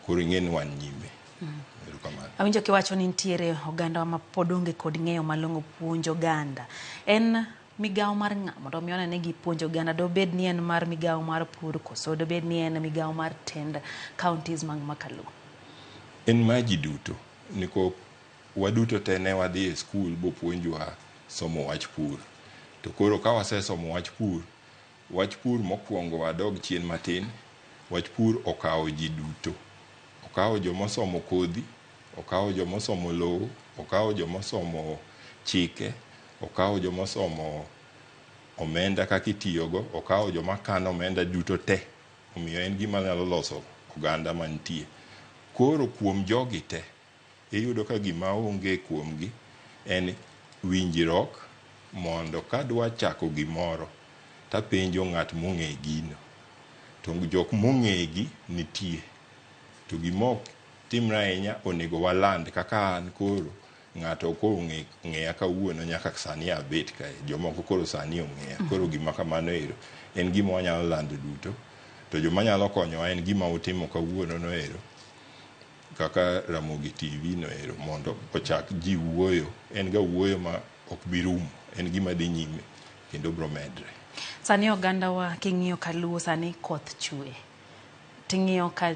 Koro ing'e ni wan nyime. Erokamano. Awinjo kiwacho ni nitiere oganda ma pod onge kod ng'eyo malong'o puonjo oganda. En migawo mar ng'a mondo mi one ni gipuonjo oganda? Dobed ni en mar migawo mar pur koso dobed ni en migawo mar tend counties mag Makaluo? En mar ji duto. Nikop waduto te ne wadhi e skul bopuonjwa somo wach pur. To koro ka wasesomo wach pur, wach pur mokwongo wadog chien matin, wach pur okawo ji duto. Okawo jomosomo kodhi, okawo jomosomo lowo, okawo jomosomo chike, okawo jomosomo omenda kaka itiyogo, okawo joma kano omenda duto te. Omiyo en gima nyalo loso oganda mantie. Koro kuom jogi te, iyudo ka gima onge kuomgi en winjruok mondo kadwa chako gimoro tapenjo ng'at mong'e gino. To jok mong'egi nitie. To gima ok timre ahinya onego waland kaka an koro ng'ato kong'eya kawuono nyaka sani abet kae. Jomoko koro sani ong'eya. Koro gima kamano ero en gima wanyalo lando duto. To joma nyalo konyowa en gima utimo kawuono no ero kaka Ramogi TV no ero mondo ochak ji wuoyo. En ga wuoyo ma ok bi rumo. En gima dhi nyime kendo bro medre. Sani oganda wa king'iyo kaluo sani koth chwe. Ting'iyo ka